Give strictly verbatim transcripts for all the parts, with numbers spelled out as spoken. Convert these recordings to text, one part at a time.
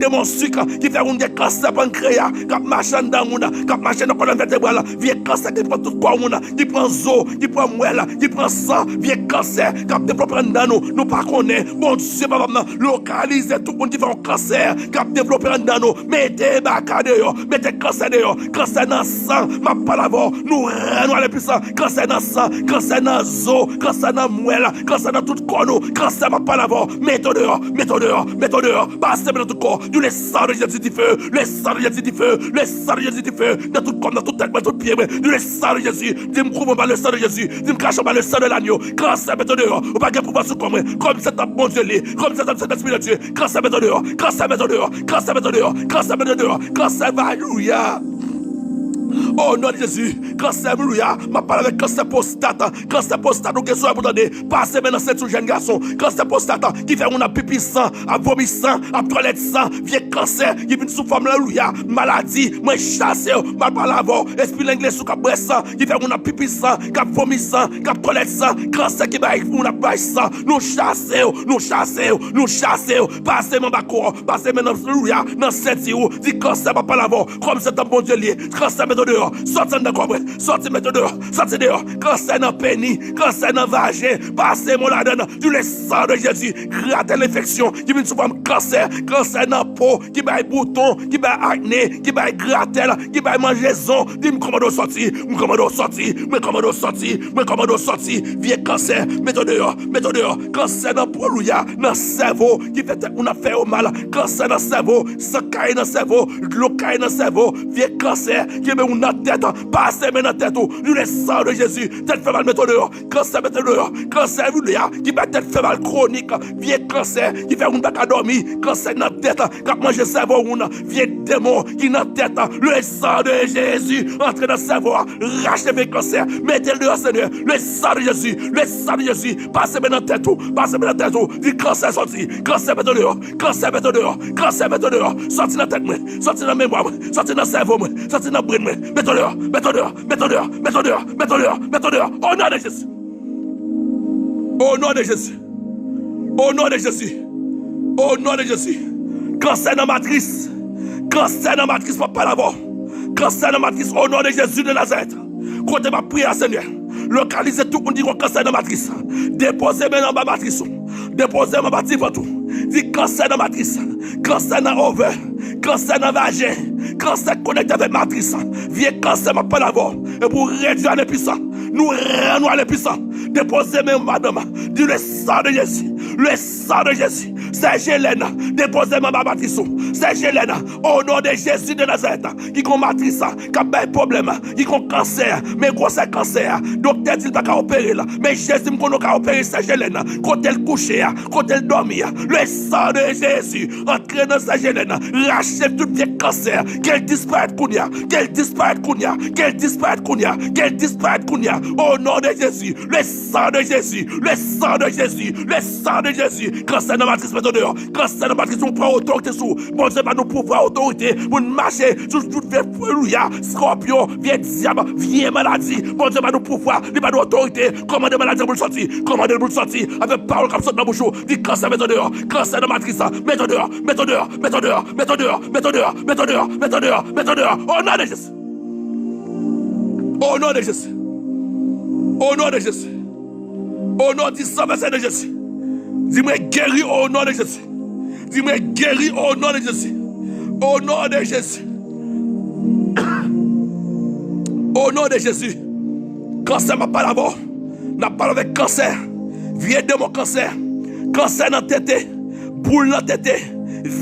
demon sik ki fè moun gen kansè pankreya, k ap mache anndan moun, k ap mache nan kòlòn vètebral, vye kansè ki pran tout kò moun, ki pran zo, ki pran mwèl, ki pran san, vye kansè k ap devlope anndan nou, nou pa konnen. Bondye, papa m nan, lokalize tout moun ki fè yon kansè k ap devlope anndan nou. Mete baka deyò, mete kansè deyò. Kansè nan san, m ap pale avè w. Nou rèn nou ale pwisan. Kansè nan san, kansè nan zo, kansè nan mwèl, kansè nan tout kò nou. Kansè, m ap pale avè w. Mete w deyò, mete w deyò, mete w deyò. Pase men nan tout kò. Di le sang de Jésus du feu, le sang de Jésus du feu, le sang de Jésus du feu. Nan tout kò m, nan tout tèt mwen, tout pye mwen. Di le sang de Jésus. Di m kouvri m pa le sang de Jésus. Di m kache m pa le sang de l'agneau. Kansè, mete w deyò. Ou pa gen pouvwa sou kò mwen. Kòm se tanp Bondye li. Kòm se tanp Sentespri de Dye. Kansè, mete w deyò. Kansè, mete w deyò. Kansè, mete w deyò. Kansè, mete w deyò. Kansè, alelouya. O non de Jezi, kansè, alelouya, m ap pale avèk kansè pwostat, kansè pwostat, ou gen sou pou tande, pase men nan senti w jèn gason, kansè pwostat, ki fè moun ap pipi san, ap vomi san, ap twalèt san, vye kansè, ki vin sou fòm, alelouya, maladi, mwen chase w, m ap pale avè w, espri lenglesi w k ap bwè san, ki fè moun ap pipi san, k ap vomi san, k ap twalèt san, kansè ki bay moun ap bay san, nou chase w, nou chase w, nou chase w, pase men anba kò, pase men nan, alelouya, nan senti w, di kansè, m ap pale avè w, kòm se tanp Bondye li ye, kansè mete w deyò, sòti anndan kò mwen, sòti mete w deyò, sòti deyò, kansè nan peni, kansè nan vajen, pase men w ladann, di le sang de Jésus, gratèl enfeksyon, ki vin sou fòm kansè, kansè nan po, ki bay bouton, ki bay akne, ki bay gratèl, ki bay manjezon, di m kòmande w sòti, m kòmande w sòti, mwen kòmande w sòti, mwen kòmande w sòti, vye kansè, mete w deyò, mete w deyò, kansè nan po, alelouya, nan sèvo, ki fè tèt moun ap fè yo mal, kansè nan sèvo, san kaye nan sèvo, dlo kaye nan sèvo, vye kansè, ki kenbe moun nan tèt, pase men nan tèt ou, di le sang de Jésus, tèt fè mal, mete w deyò, kansè, mete w deyò, kansè, alelouya, ki bay tèt fè mal kwonik, vye kansè, ki fè moun pa ka dòmi, kansè nan tèt, k ap manje sèvo moun, vye demon ki nan tèt, le sang de Jésus, antre nan sèvo a, rache vye kansè, mete l deyò, Senyè, le sang de Jésus, le sang de Jésus, pase men nan tèt ou, pase men nan tèt ou, di kansè sòti, kansè mete w deyò, kansè mete w deyò, kansè mete w deyò, sòti nan tèt mwen, sòti nan memwa mwen, sòti nan sèvo mwen, sòti nan brenn mwen, mete w deyò, mete w deyò, mete w deyò, mete w deyò, mete w deyò, mete w deyò, o non de Jezi. O non de Jezi. O non de Jezi. O non de Jezi. Kansè nan matris. Kansè nan matris, m ap pale avè w. Kansè nan matris, o non de Jezi de Nazarèt. Kote m ap priye a, Senyè, lokalize tout moun ki gon kansè nan matris. Depoze men anba matris ou. Depoze men anba ti vant ou. Di kansè nan matris. Kansè nan ovè. Kansè nan vajen. Kansè konekte avèk matris. Vye kansè, m ap pale avè w. Epi w redwi a le pwisan. Nou rèn nou a le pwisan. Depoze men madanm. Di le sang de Jésus. Le sang de Jésus. Sè Jelèn, depoze men anba matris ou. Sè Jelèn, o non de Jezi de Nazarèt, ki gon matris, k ap bay pwoblèm, ki gon kansè, men gwosè kansè a, doktè di l pa ka opere l, men Jezi m konnen w ka opere sè Jelèn, kote l kouche a, kote l dòmi a, le sang de Jésus, antre nan sè Jelèn, rache tout vye kansè, ke l disparèt kounye a, ke l disparèt kounye a, ke l disparèt kounye a, ke l disparèt kounye a, o non de Jezi, le sang de Jésus, le sang de Jésus, le sang de Jésus, kansè nan matris mete w deyò, kansè nan matris ou pran otorite sou ou. Bondye ba nou pouvwa, otorite pou n mache sou tout vye, alelouya, skòpyon, vye dyab, vye maladi. Bondye ba nou pouvwa, li ba nou otorite. Kòmande maladi an pou l sòti. Kòmande l pou l sòti. Avèk pawòl k ap sot nan bouch ou. Di kansè mete w deyò. Kansè nan matris la. Mete w deyò. Mete w deyò. Mete w deyò. O non de Jezi. O non de Jezi. O non de Jezi. O non di san vèsè de Jezi. Di mwen geri o non de Jezi. Di mwen geri o non de Jezi. O non de Jezi. O non de Jezi. Kansè, m ap pale avè w. N ap pale avèk kansè. Vye demon kansè. Kansè nan tete. Boul nan tete.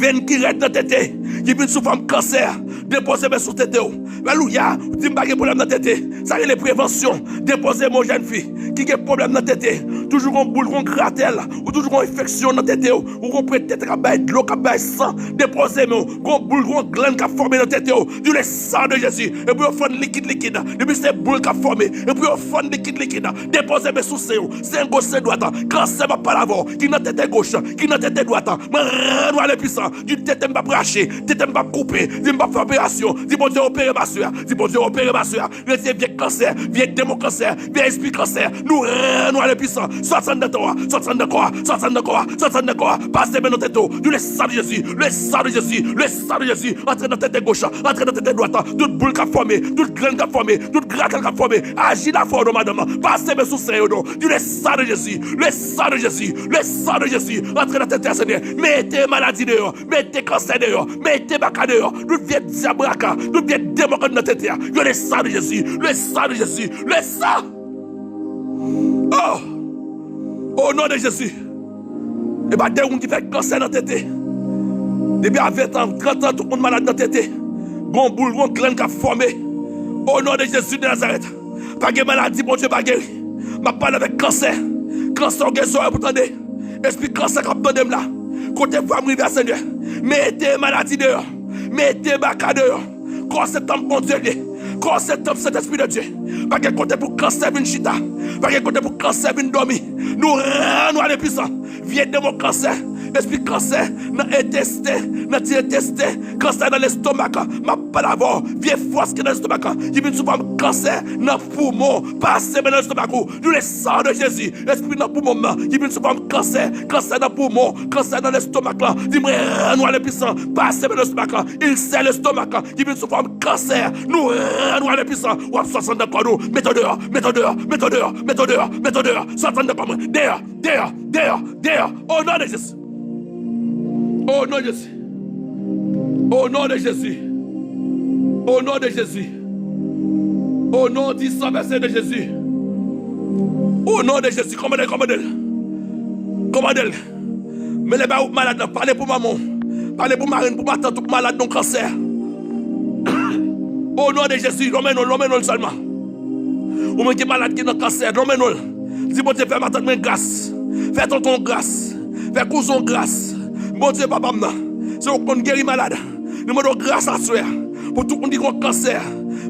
Venn ki rèd nan tete. Ki vin sou fòm kansè. Depoze men sou tete w. Alelouya. Ou di m pa gen pwoblèm nan tete. Sa rele prevansyon. Depoze men w jèn fi ki gen pwoblèm nan tete. Toujou gon boul, gon gratèl. Ou toujou gon enfeksyon nan tete w. Ou gon pwen tete k ap bay dlo, k ap bay san. Depoze men w. Gon boul, gon glann k ap fòme nan tete w. Di le sang de Jésus. Epi yo fann likid, likid. Depi se boul k ap fòme. Epi yo fann likid, likid. Depoze men sou sen w. Sen goch, sen dwat. Kansè, m ap pale avè w. Ki nan tete goch. Ki nan tete dwat. Mwen rèn nou a le pwisan. Di tete m p ap rache. Tete m p ap koupe. Di m p ap fè operasyon. Di Bondye opere masè a. Di Bondye opere masè a. Retire vye kansè, vye demon kansè, vye espri kansè. Nou rèn nou a le pwisan. Sòti anndan kò a, sòti anndan kò a, sòti anndan kò a, sòti anndan kò a. Pase men nan tete w. Du le sang de Jésus, le sang de Jésus, le sang de Jésus. Antre nan tete goch, antre nan tete dwat. Tout boul k ap fòme, tout grenn k ap fòme, tout gratèl k ap fòme. Aji la fò non madanm. Pase men sou sen yo non. Du le sang de Jésus, le sang de Jésus, le sang de Jésus. Antre nan tete a Senyè. Mete maladi deyò, mete kansè deyò, mete baka deyò. Tout vye dyab raka, tout vye demon k anndan tete a. Yo le sang de Jésus, le sang de Jésus, le sang. Oh! O non de Jezi. E pa de moun ki fè kansè nan tete. Depi a ven tan, trant tan, tout moun malad nan tete. Gon boul, gon grenn k ap fòme. O non de Jezi de Nazarèt. Pa gen maladi Bondye pa geri. M ap pale avèk kansè. Kansè ou gen zòrèy pou tande. Espri kansè k ap tande m la. Kote vwa m rive a Senyè. Mete maladi deyò. Mete baka deyò. Kò se tanp Bondye l ye. Kò se tanp Sentespri de Dye. Pa gen kote pou kansè vin chita. Pa gen kote pou kansè vin dòmi. Nou rann ou ale pwisan. Vye demon kansè, espri kansè nan entesten, nan ti entesten, kansè nan lestomak, m ap pale avè w. Vye fòs ki nan lestomak, ki vin sou fòm kansè nan poumon, pase men nan lestomak ou. Du le sang de Jésus, espri nan poumon m nan, ki vin sou fòm kansè, kansè nan poumon, kansè nan lestomak la, di m rann ou ale pwisan, pase men nan lestomak la, ilsè lestomak la, ki vin sou fòm kansè, nou rann ou ale pwisan, w ap sòti anndan kò nou, mete w deyò, mete w deyò, mete w deyò, mete w deyò, mete w deyò, sòti anndan kò mwen, deyò, deyò, deyò, deyò, o non de Jezi. O non de Jezi. O non de Jezi. O non de Jezi. O non di san vèse de Jezi. O non de Jezi. Kòmande l, kòmande l. Kòmande l. Men lè ba ou malad la, pale pou manman w. Pale pou mari n, pou matant ou k malad nan kansè. O non de Jezi, lonmen non l, lonmen non l sèlman. Ou menm ki malad ki nan kansè, lonmen non l. Di Bondye fè matant mwen gras. Fè tonton gras. Fè kouzen gras. Bondye papa m nan. Se ou k konn geri malad. Nou mande w gras aswè a. Pou tout moun ki gon kansè.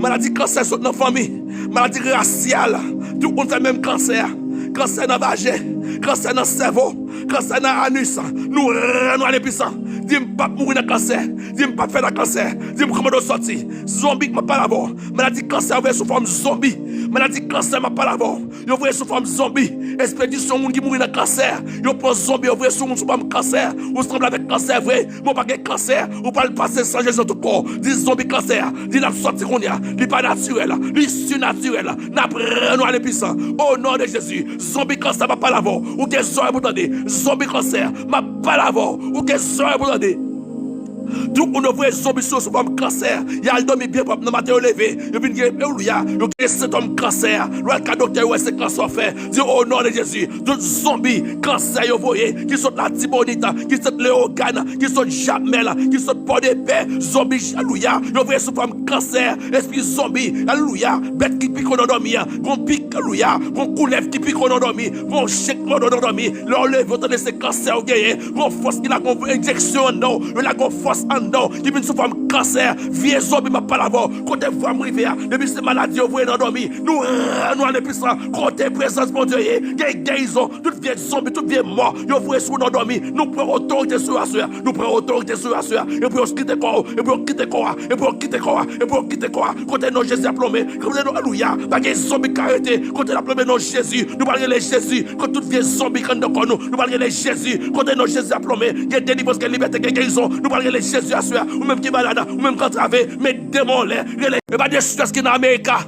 Maladi kansè sot nan fanmi. Maladi rasyal. Tout moun fè menm kansè a. Kansè nan vajen. Kansè nan sèvo. Kansè nan anis. Nou rann ou ale pwisan. Di m p ap mouri nan kansè. Di m p ap fè nan kansè. Di m kòmande w sòti. Zonbi, m ap pale avè w. Maladi kansè voye sou fòm zonbi. Maladi kansè, m ap pale avè w. Yo voye sou fòm zonbi. Espedisyon moun ki mouri nan kansè. Yo pran zonbi, yo voye sou moun sou fòm kansè. Ou sanble avèk kansè vre, men w pa gen kansè. Ou pral pase san Jezi nan tout kò w. Di zonbi kansè a. Di l ap sòti kounye a. Li pa natirèl. Li sinatirèl. N ap rann ou ale pwisan. O non de Jezi. Zonbi kansè, m ap pale avè w. Ou gen zòrèy pou tande. Zonbi kansè, m ap pale avè w. Ou gen zòrèy pou tande. Tout moun yo voye zonbi sou yo sou fòm kansè. Y al dòmi byen pwòp nan maten yo leve. Yo vin gen, alelouya, yo gen sentòm kansè. Lè w al ka doktè yo wè se kansè w fè. Di o non de Jezi. Tout zonbi kansè yo voye, ki sot Latibonit, ki sot Leyogàn, ki sot Jakmèl, ki sot Pòdepè, zonbi, alelouya, yo voye sou fòm kansè, espri zonbi, alelouya, bèt ki pike w nan dòmi an, gon pik, alelouya, gon koulèv ki pike w nan dòmi, gon chen k mòde w nan dòmi, lè w leve w tande se kansè w genyen, gon fòs ki la, gon enjeksyon anndan w, yo la gon fòs anndan w ki vin sou fòm kansè, vye zonbi m ap pale avè w, kote vwa m rive a, depi se maladi yo voye nan dòmi, nou rann ou ale pwisan, kote prezans Bondye ye, gen gerizon, tout vye zonbi, tout vye mò, yo voye sou w nan dòmi, nou pran otorite sou yo aswè a, nou pran otorite sou yo aswè a, epi yo kite kò w, epi yo kite kò a, epi yo kite kò a, epi yo kite kò a, kote non Jezi ap lonmen, kote non, alelouya, pa gen zonbi k ka rete, kote l ap lonmen non Jezi, nou pral rele Jezi, kote tout vye zonbi k anndan kò nou, nou pral rele Jezi, kote non Jezi ap lonmen, gen delivrans, gen libète, gen gerizon, nou pral rele Jezi aswè a, ou menm ki malad, ou menm k antrave, met de men w anlè, rele, e pa de strès ki nan Amerika.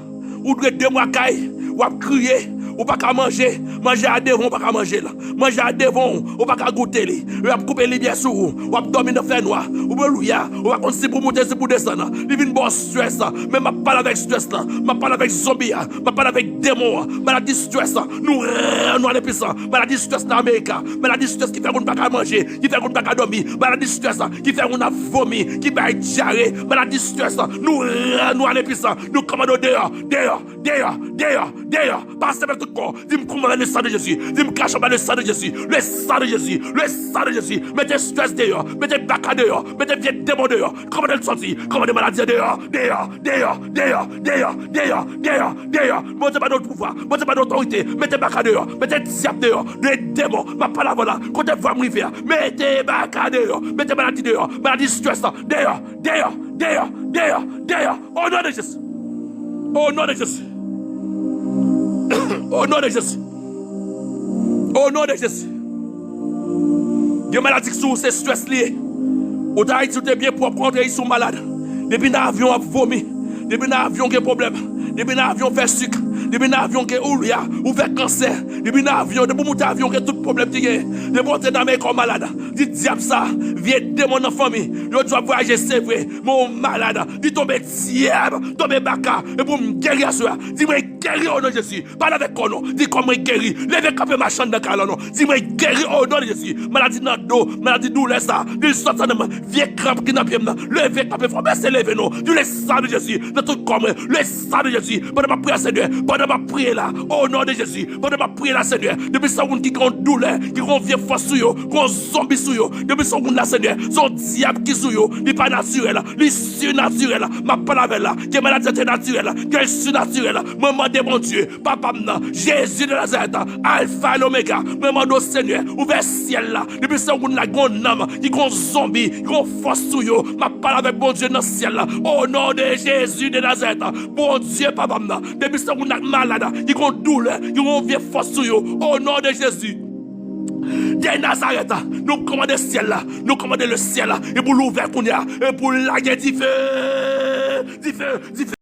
Ou dwe de mwa kay, w ap kriye, ou pa ka manje, manje a devan w pa ka manje l, manje a devan w, ou pa ka goute li, yo ap koupe limyè sou ou, w ap dòmi nan fènwa, ou alelouya, ou pa konn si pou moute, si pou desann, li vin ba w strès, men m ap pale avèk strès lan, m ap pale avèk zonbi a, m ap pale avèk demon an, maladi strès, nou rann ou ale pwisan, maladi strès nan Amerika, maladi strès ki fè moun pa ka manje, ki fè moun pa ka dòmi, maladi strès, ki fè moun ap vomi, ki bay dyare, maladi strès, nou rann ou ale pwisan, nou kòmande w deyò, deyò, deyò, deyò, deyò. Pase avèk tout kò. Di m kòmande le sang de Jésus. Di m krache anba le sang de Jésus. Le sang de Jésus. Le sang de Jésus. Mete strès deyò. Mete baka deyò. Mete vye demon deyò. Kòmande l sòti. Kòmande maladi a deyò. Deyò. Deyò. Deyò. Deyò. Deyò. Deyò. Deyò. Bondye ba nou pouvwa. Bondye ba nou otorite. Mete baka deyò. Mete dyab deyò. De demon. M ap pale avè w la. Kote vwa m rive a. Mete baka deyò. Mete maladi deyò. Maladi strès la. Deyò. Deyò. Deyò. Deyò. Deyò. O non de Jezi. O non de Jezi. O non de Jezi. O non de Jezi. Gen maladi ki sou ou, se strès li ye. Ou t Ayiti, ou te byen pwòp, kontre isi ou malad. Depi nan avyon, w ap vomi. Depi nan avyon, gen pwoblèm. Depi nan avyon, w fè sik. Depi nan avyon, gen ou ya, ou fè kansè. Depi nan avyon, depi w moute avyon, gen tout pwoblèm ki genyen. Depi w antre nan Amerik, w malad. Di dyab sa, vye demon nan fanmi. Yo di w ap vwayaje, se vre, men w malad. Di tonbe dyab, tonbe baka, epi w geri aswè a. Di mwen geri o non de Jezi. Pale avèk kò nou. Di kò mwen geri. Leve kanpe mache anndan kay la non. Di mwen geri o non de Jezi. Maladi nan do, maladi doulè sa. Di l sòti anndan mwen. Vye kranp ki nan pye m nan. Leve kanpe fò bese leve nou. Di le sang de Jezi. Nan tout kò mwen. Le sang de Jezi. Pandan m ap priye Senyè. Pandan m ap priye la. O non de Jezi. Pandan m ap priye la Senyè. Depi se yon moun ki gen yon doulè. Ki gen yon vye fòs sou yo. Ki gen yon zonbi sou yo. Depi se yon moun la Senyè. Se yon dyab ki sou yo. Li pa natirèl. Li sinatirèl. M ap pale avè l la. Gen maladi sante natirèl. Gen sinatirèl. Mwen mande Bondye. Papa m nan, Jezi de Nazarèt, Alfa e Omega, mwen mande w, Senyè, ouvè syèl la. Depi se yon moun la, gen yon nanm, ki gen yon zonbi, ki gen yon fòs sou yo, m ap pale avèk Bondye nan syèl la. O non de Jezi de Nazarèt, Bondye, papa m nan, depi se yon moun la malad, ki gen yon doulè, ki gen yon vye fòs sou yo, o non de Jezi de Nazarèt, nou kòmande syèl la, nou kòmande le syèl la, e pou l ouvè kounye a, e pou l lage dife, dife, dife.